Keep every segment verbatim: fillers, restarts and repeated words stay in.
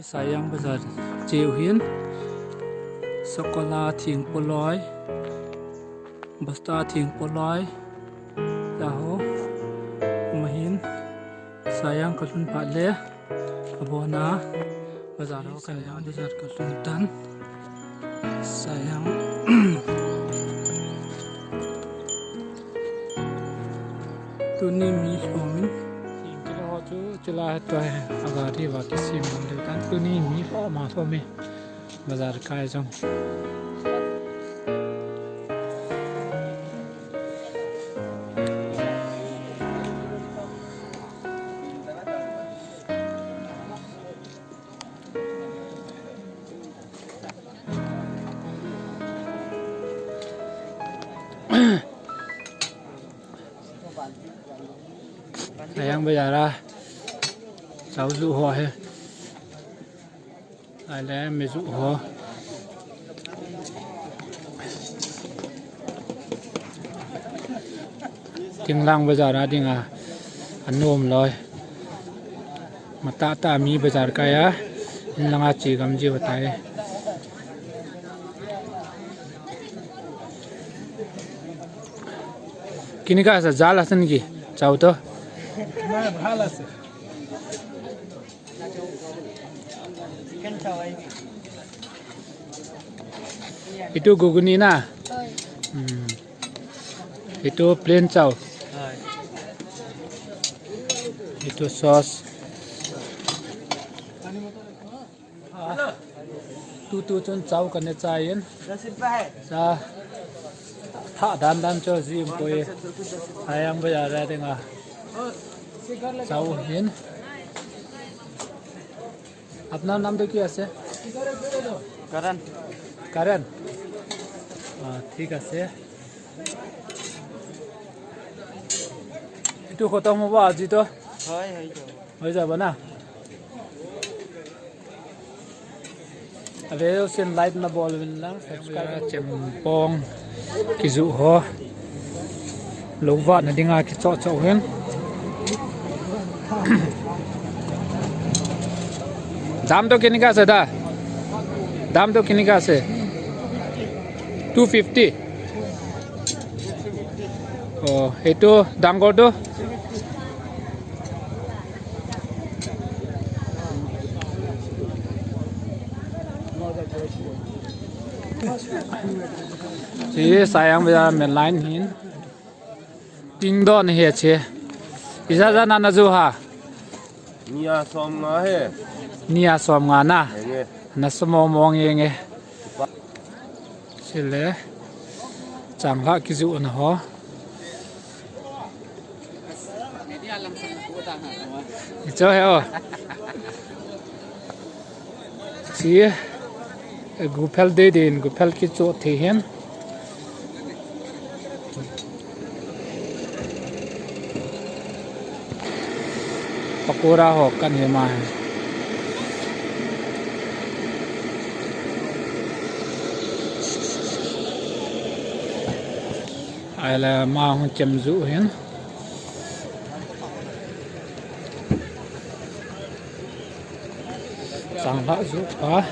Sayang bazar cheu hin, sakola thing poloi, basta thing poloi, taho, mahin, Sayang kalhun phat le, abona, bazar ho kan, bazar kalhun tan, Sayang. Tuni mi lhomin. Kilo ho chu, chula he to he, agari va kisim le tan, tuni mi lhom a lhomin. Bazar kai jong. Sayang bazar a, chao ju ho he. Ahile, mi ju ho. Tinglang bazar a dinga, anom loi. Matah tah mi bazar kai a, in langa che gam ji batai. Kini ka sa jala san ki, chao to. Itu ghugni na? Hmm. Itu plain chao? Itu sauce. Tutu chun chao kana chai in. Cha. Tha dan dan cho ji um poi. Sayang bazar a dinga. Chao hin. Apna naam to kya ase? Karan. Karan? Ah, thik ase. Itu khotom hobo aji to? Hoi, hoi to. Hoi jabo na? Abe, usen like na bol uvin lang, subscribe. Chempong kiju ho. Lou vat na dinga kichoh choh hin. Dam to kini ka ase da? Dam to kini ka ase? Two fifty. Oh, itu dangor to? Hiche Sayang bazar main line hin. Ting don hi che. Ijat jat na na ju ha? Nia som nga he. Nia som nga na. Henge. Na sumo mo nge nge. Chule. Changlhah kiju na ho. Hicho he o. Chi, guphel dei dei in, guphel kichoh thei hin. Pakora ho kan he ma he. Ahile ama hung chem ju hin. Changlhah ju pa.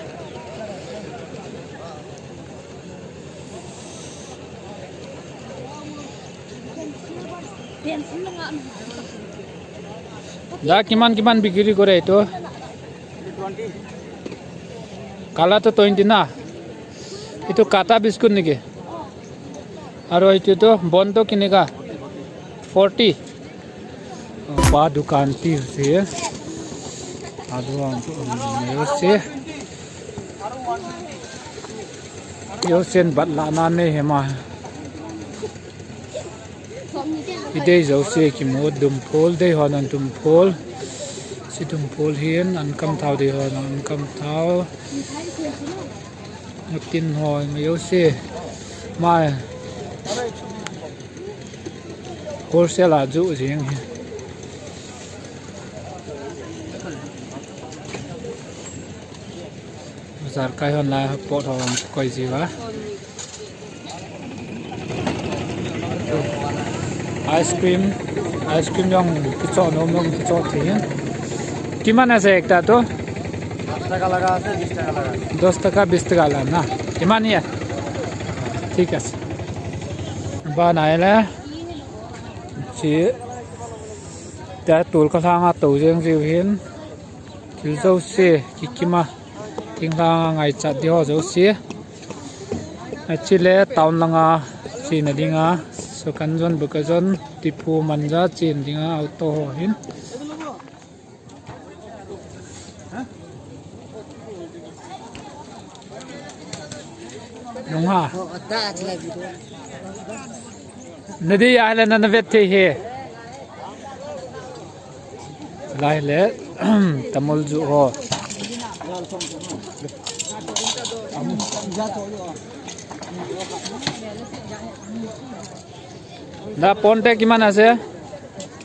Da kiman kiman bikiri kore itu? Kala to twenty na? Itu kata biscuit niki? Aru itu to, bon to kini ka? Forty. Pa dukan ti se. Aduan to, um, se. Yo sen bat la na ne he ma. Idei jouse kimu, dumphol dei hon an dumphol. Hiche dumphol hin an kamthao dei hon an kamthao. Natin ho ma jouse. Ma. Wholesale a ju jing hi. Bazar kai hon lai pot ho koi ji va. Ice cream, ice cream jong kichoh nom nom kichoh thei hin. Kiman ase ekta to? টাকা লাগা আছে, বিশ টাকা লাগা আছে। দশ টাকা, বিশ টাকা লাগা না? ইমানই আছে। ঠিক আছে। Banai le. Chi. Tua tol kalhanga tou jeng jiu hin. Thil jouse, kikima. Thinglhanga ngaichat ding ho jouse. Achile town langa chena dinga. Sukan jon, buka jon, tipu manja chena dinga auto ho hin. Nungha. Nadi ya le na na vet thei he. Lai le, tamul ju ho. Da ponte kiman ase?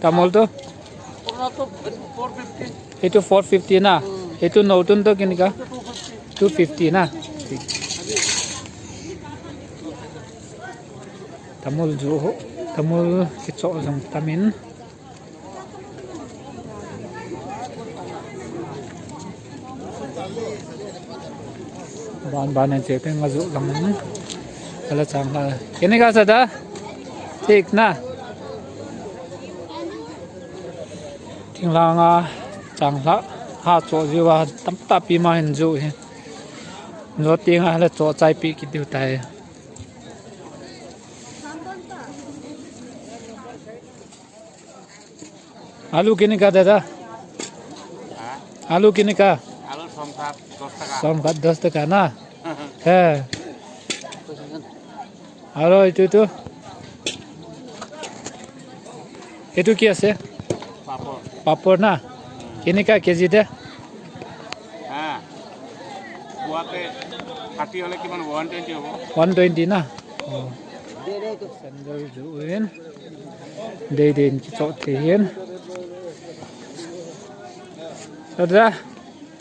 Tamul to? Eitu four fifty na? Eitu notun to kineka? Two fifty na? Tamul ju ho, tamul kicho jong tamin. Ban ban en che peng azu lang. Ala chang la. Kene ka sa da. Thik na. Thinglhanga chang la. Ha cho jiu a tamtah pi ma hin ju hi. Jo tinga la cho chai pi kit diu tai. Alu kineka dada? Ha? Alu kineka? Alu somkhat dos taka. Somkhat dos taka na? He. Aru itu, itu? Itu ki ase? Papor. Papor na? Kineka K G te? Ha. Puate thirty hole kiman, one twenty hobo. One twenty na? Oh. Sandal ju in. Dei dei in kicho thei hin. Dada,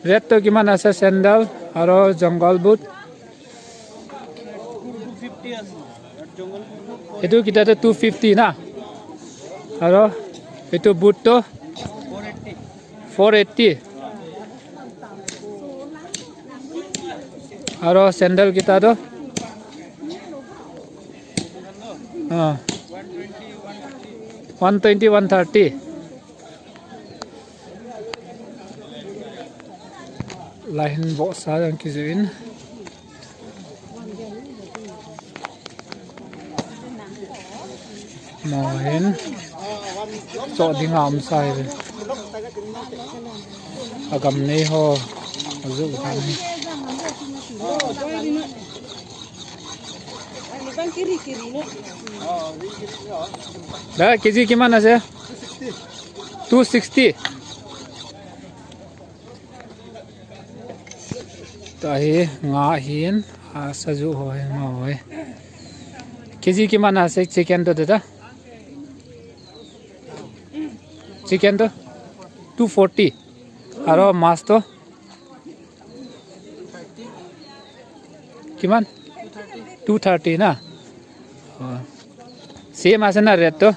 red to kiman ase sandal, aru jungle boot? Itu kita to two fifty na? Aru itu boot to? Four eighty. Aru sandal kita to? Ah. One twenty, one thirty. Lai hin boh sa jong kijoh in. Mo hin. Cho dinga um sa hi. Agam nei ho. Azu khan hi. Da, K G kiman ase? Two sixty. Tua hi nga hin, a, saju ho hi nga ho hi. K G kiman ase chicken to dada? Chicken to? Two forty. Aru mas to? Kiman? Two thirty na? Oh. Same ase na rate to?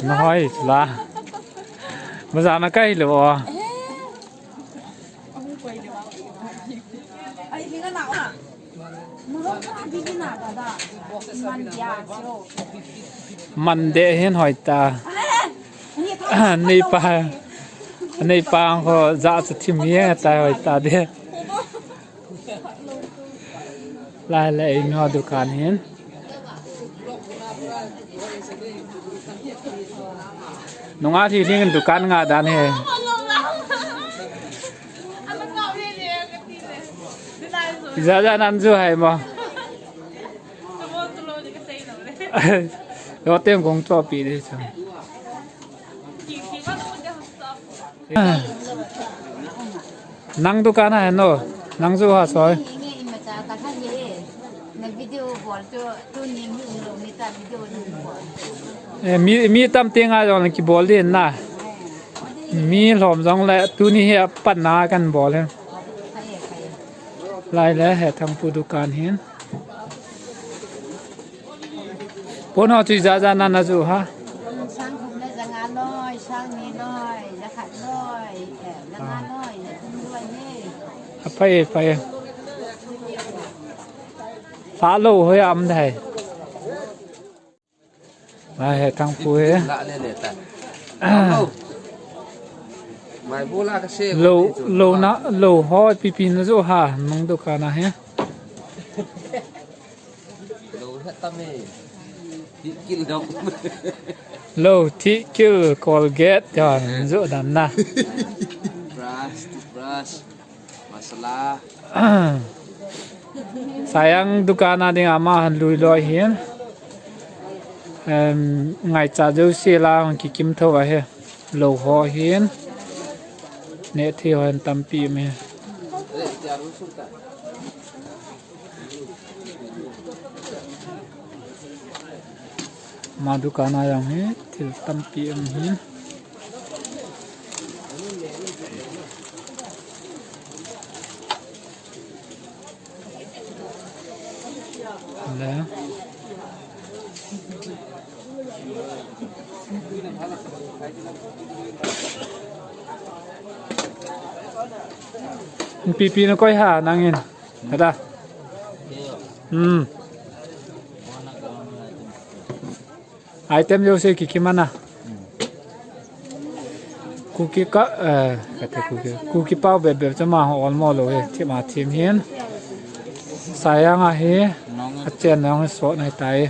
Nahoi la. Maja na kai lo. Mande hin hoi ta. Nei pa. Nei pa ang ho ja chu thim ye ta hoi ta de. Lai le eimi ho dukan hin. Nunga thi thing dukan nga dan he. Ja ja nan ju hai mo. Lo tem kong cho pi de chu. Nang dukan a heno, nang ju ha soi. Eh, mi, mi tam tenga jong kibol din na. Mi lhom jong le tuni hi apat na kan bol hin. Lai le he Thangpu dukan hin. Pon ho chu ijat jat na najoh ha? Sang thum le ja nga noi, sang ni noi, ja khat noi, eh, ja nga noi, ja thum noi ni. Aphai, aphai. Sa lo hoi am dai. Ahi, Thangpu hi. La le le ta. Mai bu la ka se. Lo, lo na, lo ho pipi najoh ha, nang dukan a hi. Lo he ta me. Thih kil dok. Lo, thih kil, Colgate, tia joh dan na. Brush, toothbrush. Masala. Sayang dukan a ding ama han lui loi hin. Em, ngaicha jouse la hung kikim tho ahi. Lo ho hin. Neh thei ho hin tampi um ahi. Ama dukan a jong hi thil tampi um ahi. Le. Pipi na koi ha nangin. Hada. Hmm. Item jouse kikim ana. Kuki ka, eh, kate Kuki. Kuki pao bep bep chu ama ho olmo lou hi, thim a thim hin. Sayang a hi, achen nong hi sot nai tai.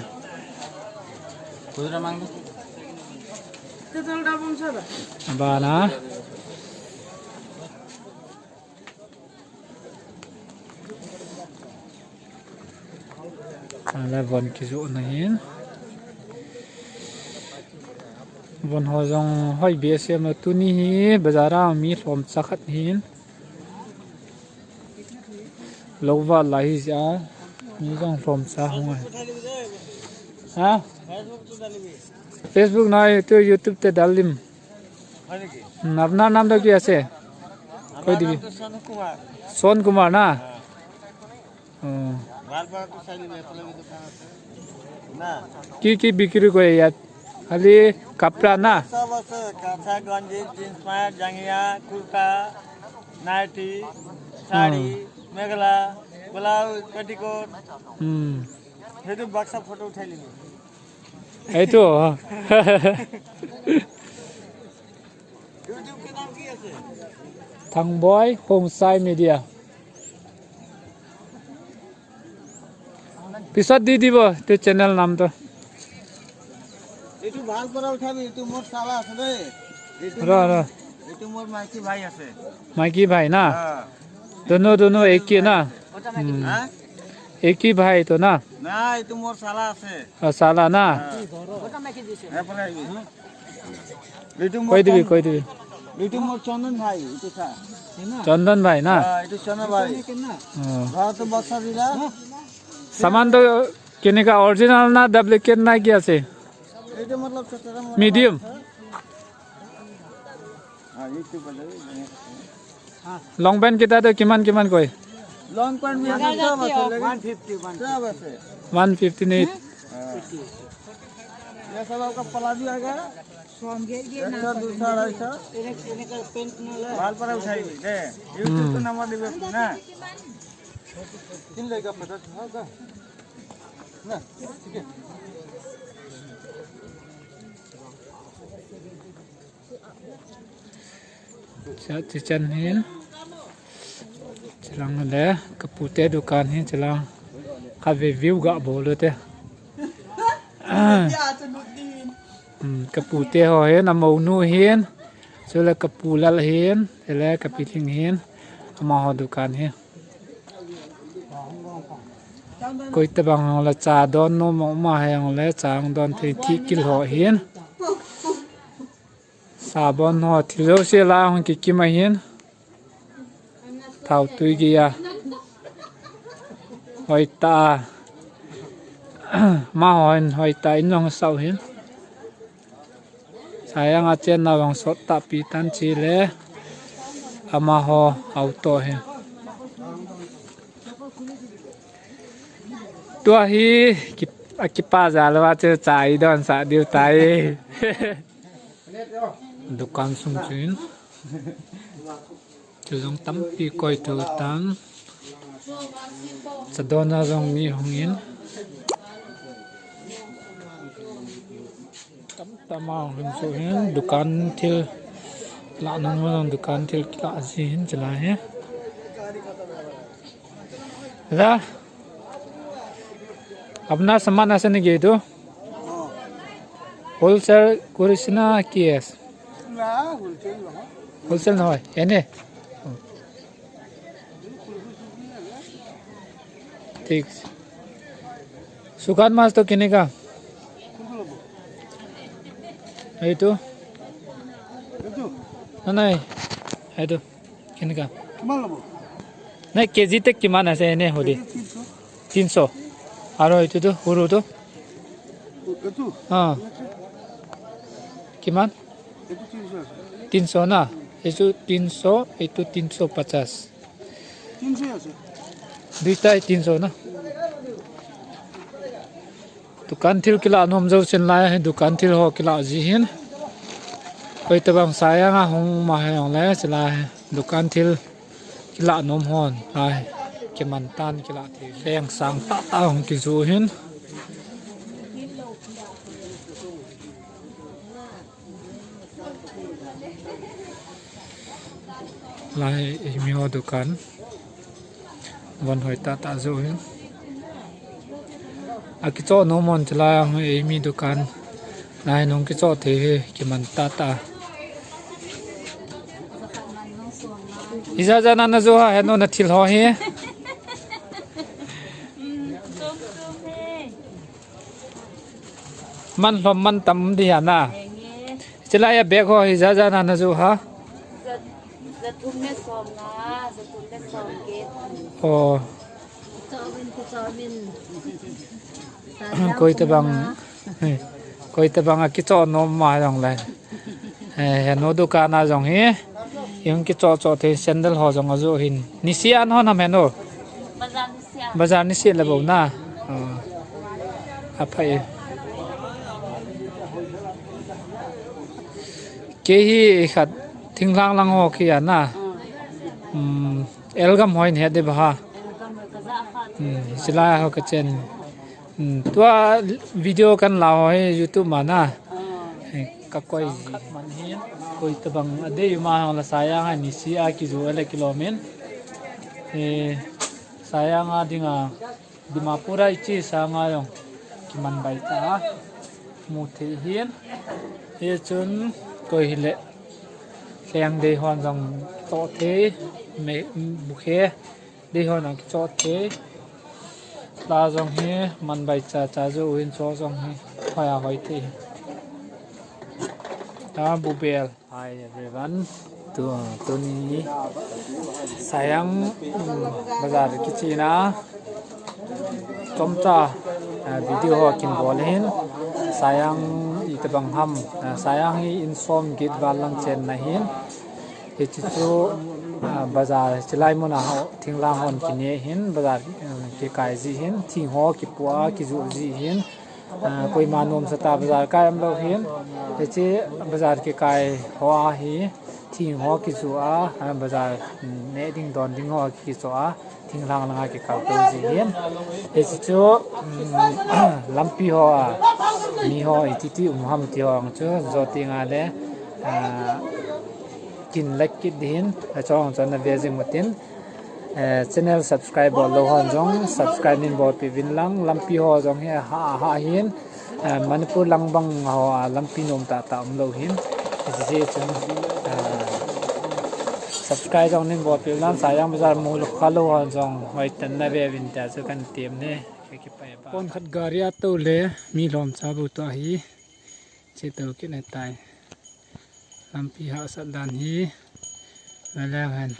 Abana. Ala von kijoh na hin. Von ho jong hoi behseh em, tuni hi bazar a mi lhomcha khat hin. Lo val lai hi jeh a mi jong lhomcha hung ahi. Ha? Facebook nai, tu YouTube te dal dim. Hmm, apnar naam to kya ase? Koi dibi. Sono Kumar. Sono Kumar na? Oh. Ki ki bikri kore yat? Khali kapra na? Sob ase, kacha, ganji, jeans pant, jangiya, kurta, naiti, sari, mekhela, blouse, petticoat. Hmm. Hetu baksa photo uthai lilo. Eito. YouTube ke naam ki ase? Thangboi Khongsai Media. Pisat di dibo, te channel naam to. Etu bhal para uthabi, etu mor sala ase de. Etu mor, etu mor maiki bhai ase. Maiki bhai na? Ha. Dono, dono ek hi na? Hmm. Ha? Ek hi bhai to na? Na, etu mor sala ase. Oh, sala na? Ha. Koi dibi, koi dibi. Etu mor Chandan bhai, etu sa. Chandan bhai na? Ha, etu Chandan bhai. Oh. Bhai to baksa dila. Saman to kineka original na duplicate na ki ase? Etu matlab medium. Long pant kita to kiman kiman koi? Long pant mein sab ase, lekin one fifty, one fifty. Sab ase. One fifty nahi. Ye sab aapka palazzo aayega. Ek sa, dusra, aadhai sa. Bhal para uthaiye de. YouTube to number dibe na. Kin lega pata na. Na, thik hai. Cha, chichan hin. Chilang le, kapute dukan hin, chilang. Kave view ga bol u te. Hmm, kapute ho hin, amonu hin. Chule kapu lal hin, chule kapi lhing hin. Amaho dukan hin. Koi tabang le cha don nom um ahi jongle, cha hung don thei thih kil ho hin. Sabon ho thil jouse la hung kikim ahin. Thao tui geiya. Hoitah a. Amaho hin hoitah in jong asah u hin. Sayang a chenna vang sot tahpi tan chule. Amaho auto hi. Tua hi ki, Akipa jal uva chu cha idon sah diu tai. Dukan sung chu in. Chu jong tampi koi tou tan. Cha don a jong mi hung in. Tam tam a hung in chu hin dukan thil lah nom jong dukan thil kilah ji hin chulai hi. Dah. अपना सामान ऐसे नहीं गए तो? होलसेल कुरिसिना case. Wholesale ना होय, यानी? ठीक. सुकान मास तो किने का? है तो? नहीं, है तो. Kenekai? Kiman lobo? Nai, K G te kiman ase ene holi? K G tinso. Tinso. Aro itu tu, huru tu? Itu? Ah. Kiman? Itu tinso ase. Tinso na. Itu tinso, itu tinso pachas. Tinso ase. Duita tinso na. Dukan thil kilah nom jou chin lai, dukan thil ho kilah ji hin. Koi tabang Saiyang a hung ma he ong le, chilai dukan thil kilah nom hon lai, kiman tan kilah thei. Leng sang tah tah hung kijoh hin. Lai, eimi ho dukan. Von hoi tah tah joh hin. Akichoh nom hon chilai a hung eimi dukan. Lai nung kichoh thei hi kiman tah tah. Ija ja na na joh ha, heno na thil ho hi. Man lhom man tam di ha na. Chilai a bag ho hi ja ja na na joh ha. Za, za thum le som nga, za thum le som get. Oh. Kichoh min, kichoh min. Koi tabang, koi tabang akichoh nom ma jong le. Eh, heno dukan a jong hi. Hung kichoh choh thei sandal ho jong ajoh hin. Nisih a na hon ham heno? Bazar nisih a. Bazar nisih le bou na. Oh. Aphai. Kei hi khat thinglhang lang ho kei a na. Hmm, elgam hoi ni het de ba ha. Hmm, chilai ho ka chen. Hmm, tua video kan la ho hi YouTube ma na. Ka koi ji. Man hi koi tabang adei ma ho la Saiyang a nisih a kijoh le kilom in. Eh, Saiyang a dinga Dimapur a iche sanga jong kiman bai ta a mu thei hin. Hichun koi hile leng dei hon jong toh thei, me, bukhe dei hon jong kichoh thei. La jong hi man bai cha cha joh u hin cho jong hi hoi a hoi thei. Ta bubel. Hi everyone. Tu, tuni Saiyang, um, bazar kichena chomcha, uh, video ho kin bol hin. Saiyang itabang ham, uh, Saiyang hi in som get val lang chenna hin. Hiche chu, uh, bazar chilai mun a ho thinglhang hon kine hin bazar, um, kikai ji hin, thing ho kipu a kijoh ji hin. Ah, koima nomsa ta bazar kai umlou hin. Hiche bazar kikai ho a hi thing ho kijoh a, ah, bazar, mm, neh ding don ding ho kijoh a, thinglhang langa kikal tou ji hin. Hiche chu, mm, lampi ho a mi ho iti ti um ham ti ho ang chu jot ding a le, ah, kin like kit ding hin, achung chun na ve jing utin. Eh, channel subscribe bol lou hon jong subscribe nin bolpeh uvin lang, lampi ho jong hi ha, ha hin, eh, Manipur lang bang ho a lampi nom tah tah umlou hin. Hiche chun, eh, subscribe jong nin bolpeh uvin lang, Saiyang bazar mu lou kha lou hon jong hoiten na ve uvin tia chu kan tem ne. Ka kipah e ba. Pon khat gari a tou le mi lhomcha bu tua hi. Che tou kit ne tai. Lampi hahsat dan hi. Veleu hen.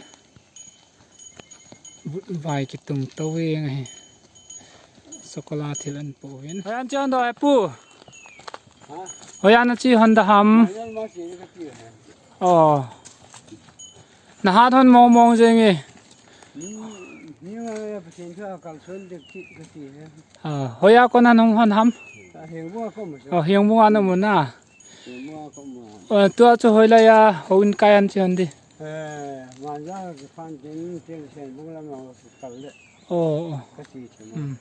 Vai kitung tou veng ahi. Sokola thil an po vin. Hoiya na chi hon da he pu? Ha? Hoiya na chi hon da ham? Hoiya na ma chi ni ka ti he. Oh. Na hat hon mong mong jeng e. Hmm. Ni ma ya Pathen thu a kalson ding kiti ka ti he. Ah, hoiya kona nahung hon ham? A, Hengbung a ka um a. Oh, Hengbung a na um na. Hengbung a ka um a. Oh, tua chu hoilai a houin kai a na che hon ding? Eh, Manja ka phan ding, tin Hengbung lam a ka kal le. Oh, oh. Ka ti che ma. Hmm.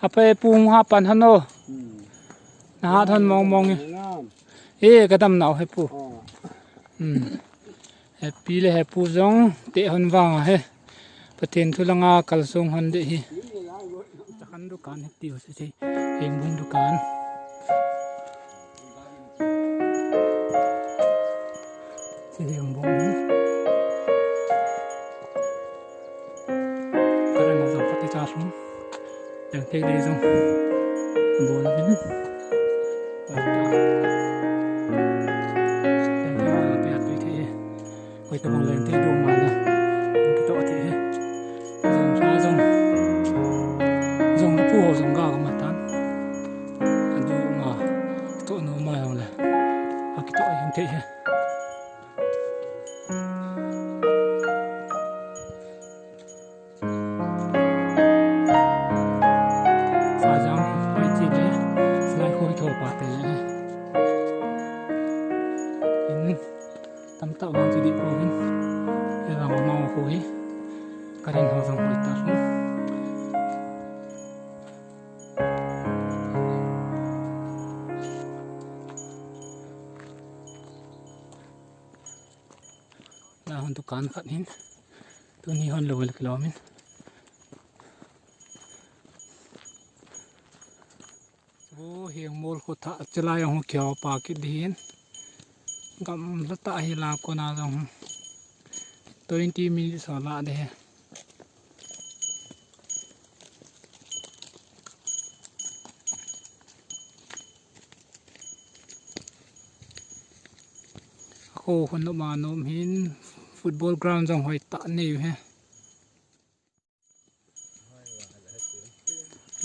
Ape pu hung ha pan hon o. Hmm. Na hat hon mong mong e. Na. E, ka dam nau he pu. Oh. Hmm. Hepi le hepu jong te hon vang a he. Pathen thu langa kalsong hon ding hi. Chakhan dukan he ti ho se se. Hengbung dukan. Se Hengbung hi. Karan na jong pati cha sung. Yang te le jong. Bol bin. Yang te ha la pe a tui the. Koi tabang leng thei ding ma na. Kitoh thei he. Jong sa jong. Jong na pu ho jong ga ka ma tan. A du ma. Kitoh nu ma jong le. A kitoh a jong thei he. Sa jang hoi ti le. Slai hoi tho pa te. In. Tamtah vang chu dih pouvin. Hivang amau khu hi. Karin ho jong hoi ta lhung. La hon dukan khat hin. Tuni hon lou le kilom in. Wo, Hengmol khu tha, chulai jong khu kihou pa kit ding hin. Gamla tah hi la kona jong. Twenty minutes ho la ding hi. Khu hun ma nom hin football ground jong hoi tah nei u hi.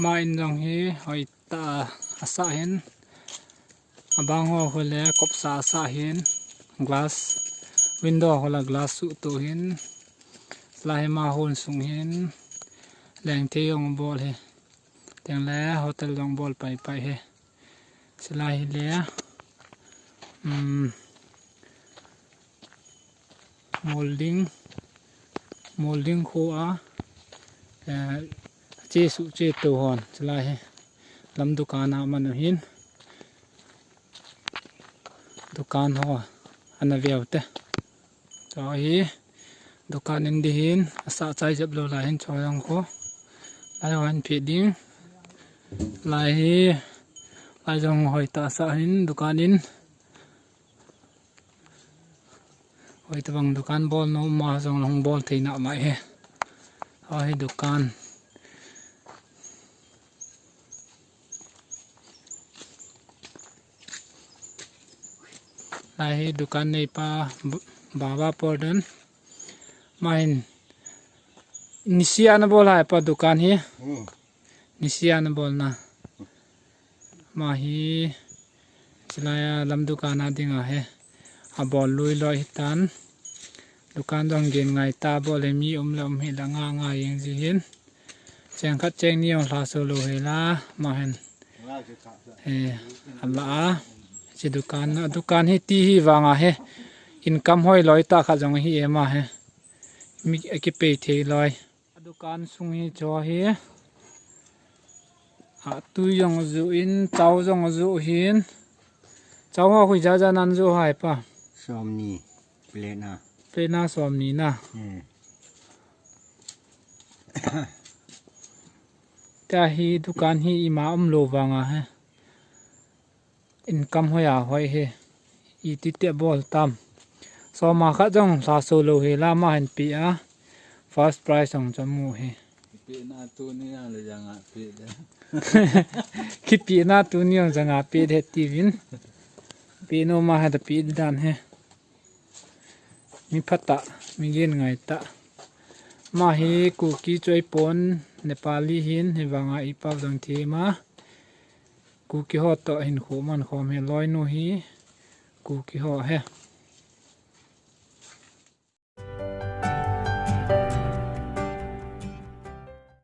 Ma in jong hi hoi tah a sah hin. Abang ho khu le kopsa a sah hin. Glass window khu la glass suh to hin. Lai hi ma hon sung hin. Leng thei jong bol hi. Teng le hotel jong bol pai pai hi. Chulai hi le, um, Molding, Molding khu a, eh, che suh che to hon. Chulai hi lam dukan a man u hin. Dukan ho ana veu te. Chu hi dukan in ding hin, asah chai jep lou lai hin chu jong khu. Lai ho hin phe ding. Lai hi, lai jong hoi tah sah hin dukan in. Hoi tabang dukan bol nom ma jong long bol thei na mai hi. Ho hi dukan. Lai hi dukan neipa, Baba Pordon. Ma hin nisia na bol hai pa dukan hi. Hmm. Nisia na bol na. Ma hi chulai a lam dukan a ding a hi. Abol lui loi hi tan. Dukan jong gen ngai ta bol le mi um le um hi la nga nga jeng ji hin. Cheng khat cheng ni jong lha so lou hi la ma hin. Eh, ala a. Chi dukan na, dukan hi ti hi vang a hi. Income hoi loi tah khat jong hi e ma hi. Mi a kipei thei loi. Dukan sung hi chu hi. A tui jong ju in, chau jong ju hin. Chau ho khu ijat ijat nan ju hai pa. Somni. Plate na. Plate na somni na. Hmm. Tua hi dukan hi ima um lou vang a hi. Income hoi a hoi hi. Iti ti bol tam. Soma khat jong lha so lou hi la ma hin pe a. First prize jong chu mu hi. Pe na tuni jong le janga pe de. Kipe na tuni jong janga pe de ti vin. Pe nom a hi ta pe dan hi. Mi phatah, mi gen ngai tah. Ma hi Kuki chu ahipon, Nepali hin, hi vang a i pau jong thei ma. Kuki ho toh hin khu man khom hi loi nu hi. Kuki ho hi.